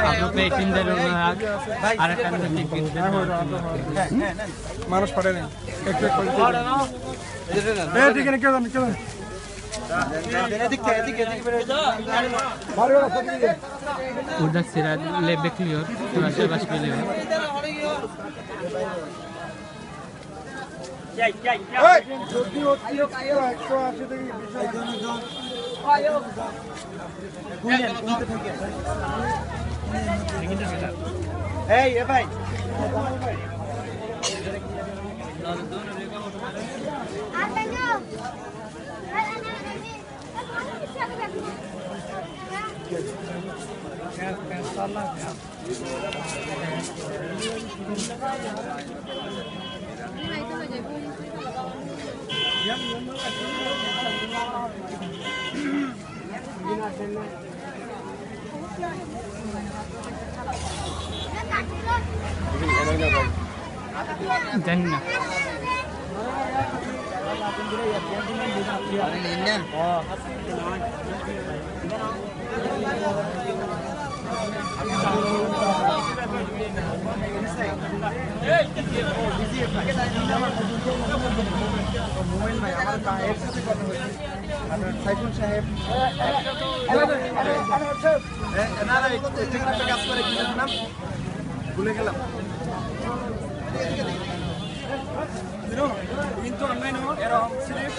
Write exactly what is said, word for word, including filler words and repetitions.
Avrupa Eğitim Derneği olarak Arakan'da teklif. মানুষ পারে না। একটু একটু। এই দিকে নিয়ে কেন, কেন? Burada sıra bekliyor. Yavaş yavaş geliyor. Janna. Saiful সাহেব। এনারা ঠিক একটা কাজ করে কিনা নাম ভুলে গেলাম। কিন্তু অনলাইনে এরা সিলেক্ট